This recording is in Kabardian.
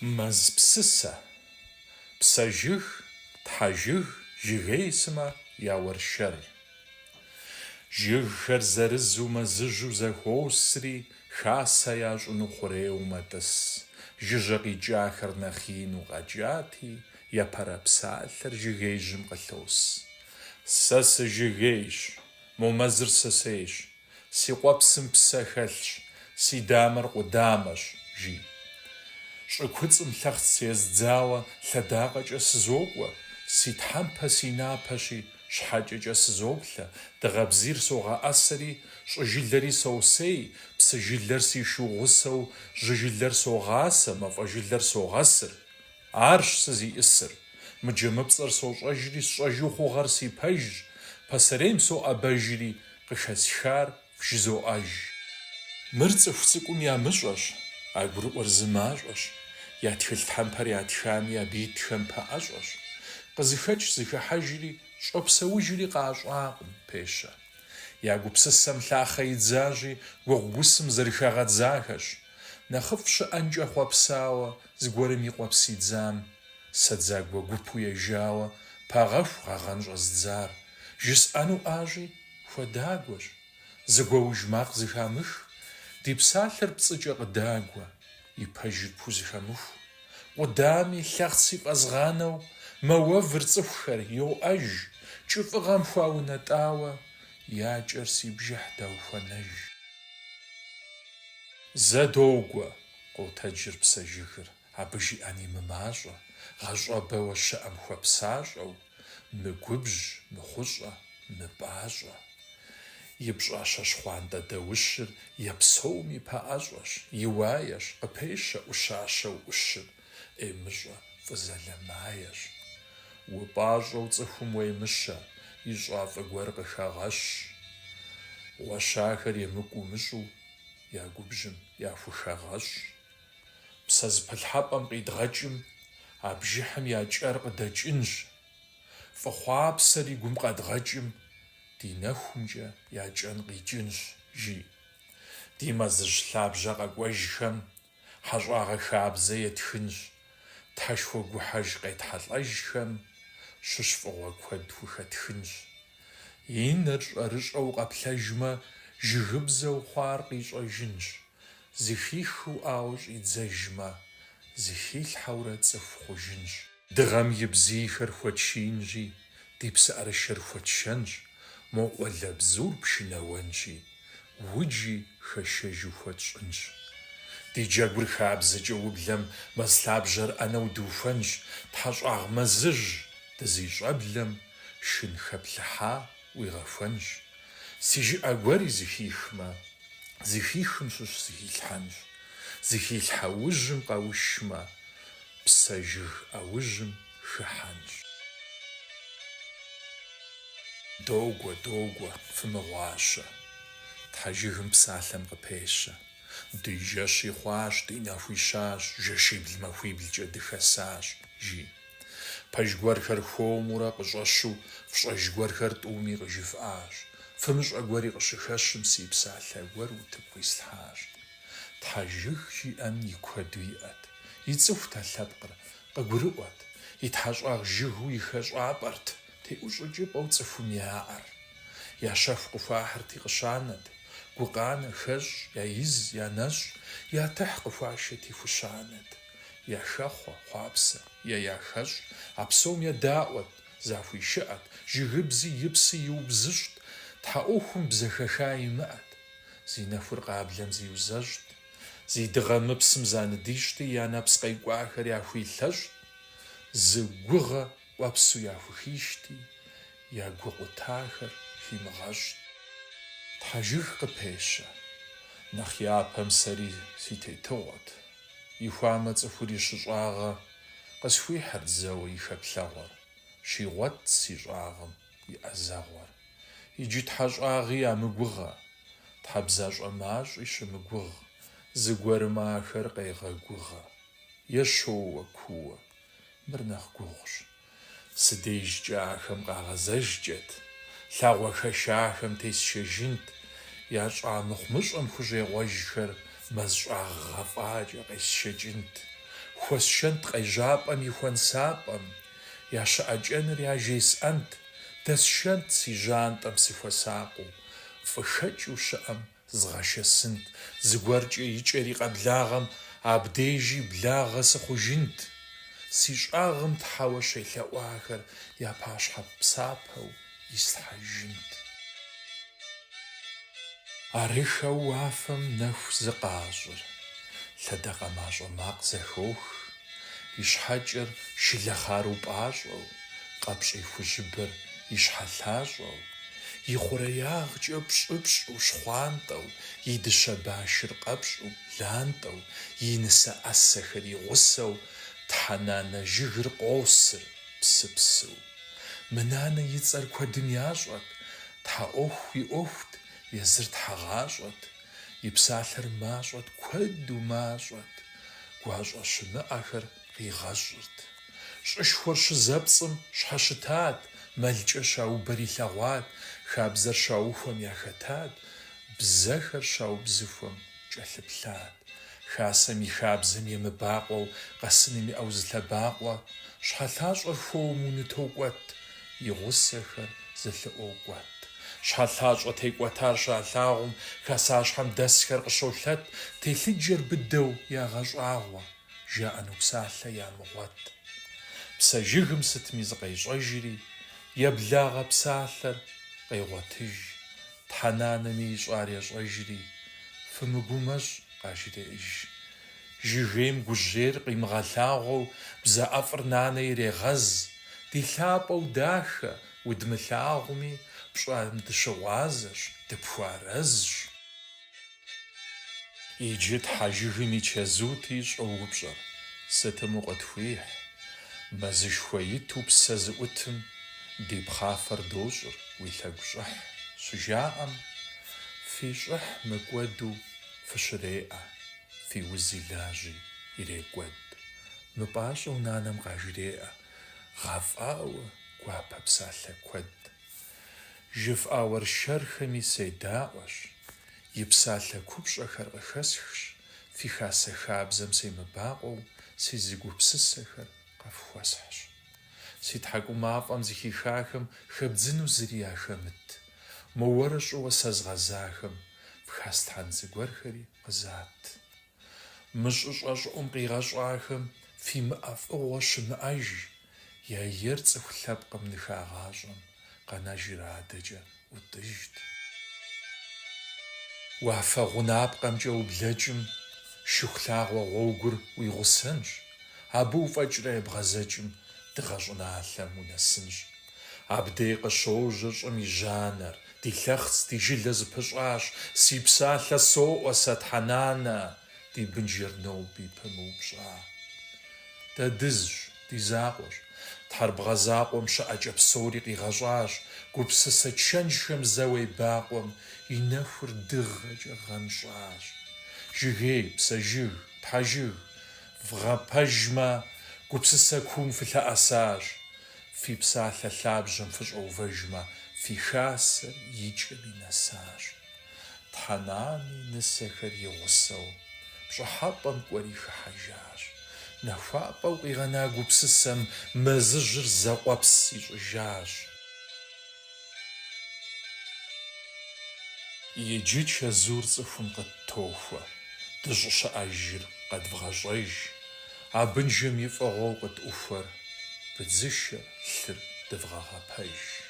Мэз псысэ. Псэжыг, тхьэжыг, жыгей сымэ я уэршэр. Жыгхэр зырызу мэзыжьу зэхуосри, хасэ ящӏыну хъурейуэ мэтӏыс. Жыжьэ къикӏахэр нэхъ ину къэкӏати, япэрэ псалъэр жыгеижьым къылъос. Сэ сыжыгейщ, мо мэзыр сысейщ, Си къуэпсым псэ хэлъщ, си дамэр къудамэщ, жи. Щӏы куцӏым лъэхъц ездзауэ лъэдакъэкӏэ сызокӏуэ, си тхьэмпэ си напэщи, щхьэкӏэкӏэ сызоплъэ, дыгъэ бзийр согъэӏэсэри, щӏы жылэри соусей, псы жылэр си шу гъусэу, жьы жылэр согъасэ, мафӏэ жылэр согъэсыр. Арщ сызиӏысыр. Мы джэмыпцӏэр сощӏэжри, сщӏэжу хъугъэр си пэжщ, пасэрейм соӏэбэжри, къыхэсхар вжызоӏэж. Мыр цӏыху цӏыкӏум ямыщӏэщ, къагурыӏуэр зы мащӏэщ, я тхылъ тхьэмпэр ятхами, абы итхэм пэӏэщӏэщ. Къызыхэкӏ зыхыхьэжри, щӏэпсэужри къащӏакъым, пещэ. Я гупсысэм лъахъэ идзащи, гугъу-гусым зэрыхагъэдзахэщ. Нэхъыфӏ щыӏэнкӏэ хъуэпсауэ, зыгуэрым и къуэпс идзам, сэ дзагуэ гупу ежауэ, пагъэху гъэгъэн щӏэздзар. Жысӏэнуӏащи, хуэдагуэщ. Зы гуэуж макъ зэхамых, ди псалъэр пцӏыкӏэ къыдагуэ, и пэжыр пхузэхэмыху. Къудами, лъэхъци фӏэзгъанэу, мэуэвыр цӏыхухэр, йоӏэж, кӏыфӏыгъэм хуаунэтӏауэ, я кӏэр си бжыхь даухуэнэж. Зэ догуэ, къотэджыр псэжыгыр, абы жиӏэн имымащӏэ, гъащӏэбэуэ щыӏэм хуэпсащӏэу, мыгубжь, мыхъущӏэ, мыпӏащӏэ. И пщӏащэ щхъуантӏэ даущыр е псоми пэӏэщӏэщ, и уаещ, къыпещэ ӏущащэу ӏущыр, ӏеймыщӏэ фӏызэлэмаещ. Упӏащӏэу цӏыхум уемыщэ, ищӏа фӏы гуэр къыхэгъэщ. Гъуэщахэр емыкӏу умыщӏу, я губжьым яхухэгъэщӏ. Псэ зыпылъхьэпӏэм къидгъэкӏым, а бжыхьым я кӏэр къыдэкӏынщ. Фӏы хъуапсэри гум къэдгъэкӏым, ди нэхумкӏэ я кӏэн къикӏынщ, жи. Ди мэзыжь лъабжьэ къэкӏуэжхэм хьэщӏагъэ хабзэ етхынщ, Тхьэшхуэ гухьэж къетхьэлӏэжхэм щыщ фӏыгъуэ куэд хухэтхынщ. И нэр щӏэрыщӏэу къэплъэжмэ, жыгыбзэу хъуар къищӏэжынщ, зыхихыу ӏауэ щӏидзэжмэ, зыхилъхьэурэ цӏыху хъужынщ. Дыгъэм и бзийхэр хуэтшиинщи, ди псыӏэрышэр хуэтшэнщ, мо къуалэбзур пшынэуэнщи, уджи хэшэжу хуэтщӏынщ. Ди джэгур хабзэкӏэ ублэм мэз лъабжьэр ӏэнэу духуэнщ, тхьэщӏагъ мэзыжь дызищӏэблэм шын хэплъыхьа ӏуигъэхуэнщ. Си жыӏэ гуэри зыхихмэ, зыхихым щыщ зыхилъхьэнщ. Зыхилъхьэ ужьым къэушмэ, псэ жыг ӏэужьым хыхьэнщ. Догуэ, догуэ, фымыгъуащэ. Тхьэжыгым псалъэм къыпещэ. Ди жэщи хъуащ, ди нэхуи щащ, жэщибл-махуиблкӏэ дыхэсащ, жи. Пэж гуэрхэр хуэмурэ къыщӏэщу, фщӏэж гуэрхэр тӏуми къыжыфӏащ. Фымыщӏэ гуэри къыщыхэщым си псалъэ гуэр утыку къислъхьащ. Тхьэжыг жиӏэн и куэду иӏэт. Ицӏыхут а лъэпкъыр, къыгурыӏуэт. И тхьэщӏагъ жыгыу и хэщӏапӏэрт, теӏущӏыкӏыпӏэу цӏыхум яӏэр. Я щэху къыхуахьырти къыщанэт, гукъанэ, хэщӏ, я из, я нэщӏ, я тыхь къыхуашэти хущанэт. Я хэхъуэ, хъуапсэ е я хэщӏ, а псом едаӏуэт, захуишыӏэт, жыгыбзи и пси иубзыщӏт, тхьэ ӏуэхум бзэ хэха имыӏэт. Зи нэхур къаблэм зиузэщӏт, зи дыгъэ мыпсым заныдищӏти, я нэпс къекӏуахэр яхуилъэщӏт, зы гугъэ къуэпсу яхухишти, я гу къутахэр химыгъэщӏт. Тхьэжыг къыпещэ, нэхъ япэм сэри си тетыгъуэт. Ихуамэ цӏыхур и щыщӏагъэ, къысхуихьырт зэуэ и хэплъэгъуэр, щигъуэтт си щӏагъым и ӏэзэгъуэр. Иджы тхьэщӏагъи ямыгугъэ, тхьэбзащӏэ мащӏи щымыгугъ, зыгуэрым ахэр къегъэгугъэ. Е щоуэ кууэ, мыр нэхъ гугъущ. Сыдежкӏэ ахэм къагъэзэжкӏэт, лъагъуэ хэшахэм тесшэжынт, ящӏа мыхъумыщӏэм хущӏегъуэжхэр мэз щӏагъ гъэфӏакӏэ къесшэкӏынт. Хуэсшэнт къежьапӏэм и хуэнсапӏэм, я щыӏэкӏэныр яжесӏэнт, дэсшэнт си жьантӏэм сыхуэсакъыу, фӏыхэкӏыу щыӏэм згъэшэсынт, зыгуэркӏэ и кӏэри къэблагъэм абдежи благъэ сыхъужынт. Си щӏагъым тхьэуэ щелъэӏуахэр я пащхьэ псапэу ислъхьэжынт. Арыххэу уафэм нэху зыкъащӏыр, лъэдакъэ мащӏэ макъ зэхох, и щхьэкӏэр шылэхъару пӏащӏэу, къэпщӏий хужьыбэр и щхьэлъащӏэу, и хъуреягъкӏэ пщӏыпщӏу щхъуантӏэу, и дыщэ башыр къэпщӏу лантӏэу, и нысэ ӏэсэхэр и гъусэу, Тхьэнанэ жыгыр къосыр псыпсу. Мы нанэ и цӏэр куэдым ящӏэт, Тхьэ ӏуэху и ӏуэхут, езыр тхьэгъащӏэт, и псалъэр мащӏэт, куэду мащӏэт, гуащӏэ щымыӏэхэр къигъэщӏырт. Щӏышхуэр щызэпцӏым щхьэщытат, мэлкӏэ щаубэр илъэгъуат, хабзэр щаухуэм яхэтат, бзэхэр щаубзыхуэм кӏэлъыплъат. Хасэм и хабзэм емыбакъуэу, къэсыным иӏэу зы лъэбакъуэ, щхьэлъащӏэр хуэму нытокӏуэт, и гъусэхэр зэлъыӏуокӏуэт. Щхьэлъащӏэ текӏуэтар щалъагъум, хасащхьэм дэсхэр къыщолъэт, телъыджэр быдэу ягъэщӏагъуэ, жаӏэну псалъэ ямыгъуэт. Псэ жыгым сытми зыкъещӏэжри, еблагъэ псалъэр къегъуэтыж, Тхьэнанэми ищӏар ещӏэжри, фымыгумэщӏ, къажреӏэж. Жыгейм гужьейр къимыгъэлъагъуэу бзэ ӏэфӏыр нанэ ирегъэз, Ди лъапӏэу дахэ, удмылъагъуми, пщӏам дыщыгъуазэщ, дыпхуэарэзщ. Иджы Тхьэжыгым и чэзути щӏоупщӏэр, Сытым укъытхуихь? Мэзышхуэ иту псэ зыӏутым ди пхъафэр дощӏыр уи лъэгу щӏыхь, щыжаӏэм, Фи щӏыхь мыкӏуэду фыщреӏэ, фи узи лажьи ирекӏуэд. Мыпӏащӏэу нанэм къажреӏэ, гъэфӏауэ гуапэ псалъэ куэд. Жыфӏа уэршэрхэми седаӏуэщ, и псалъэ купщӏэхэр къыхэсхщ, фи хасэ хабзэм семыбакъуэу си зы гупсысэхэр къэфхуэсхьщ. Си тхьэкӏумафӏэм зыхихахэм хэбдзыну зыри яхэмыт, мо уэрэ щӏыуэ сэ згъэзахэм фхэслъхьэн зыгуэрхэри къызат. Мы щӏыщӏэ щӏыӏум къигъэщӏахэм фимыӏэ фӏыгъуэ щымыӏэж, я ер цӏыху лъэпкъым ныхагъащӏэм, къэнэжыр адэкӏэ ӏутӏыжт. Уафэ гъунапкъэмкӏэ ублэкӏым, Шыхулъагъуэ гъуэгур уи гъусэнщ, абы уфӏэкӏрэ ебгъэзэкӏым, дыгъэ щӏыналъэм унэсынщ. Абдей къыщожьэ щӏым и жьанэр, ди лъэхъц, ди жылэ зыпыщӏащ, си псалъэ соӏуэ сэ Тхьэнанэ, ди бынжэр ноби пымыупщӏа. Дэ дызщ, ди закъуэщ. Тхьэр бгъэ закъуэм щыӏэкӏэ псори къигъэщӏащ, гупсысэ чэнжхэм зэ уебакъуэм, и нэхур дыгъэкӏэ гъэнщӏащ. Жыгей, псэжыг, тхьэжыг, вгъэпэжмэ, гупсысэ куум фылъэӏэсащ. Фи псалъэ лъабжьэм фыщӏэувэжмэ, фи хасэр и кӏэми нэсащ. Тхьэнани нысэхэр и гъусэу пщӏыхьэпӏэм кӏуэри хыхьэжащ. Нахуапӏэу къигъэна гупсысэм мэзыжьыр зэкъуэпс ищӏыжащ. Иджы чэзур цӏыхум къыттохуэ, дыщӏыщыӏэжыр къэдвгъэщӏэж, а бынжэм и фӏыгъуэу къытӏухуэр, быдзышэр, лъыр дывгъэгъэпэж.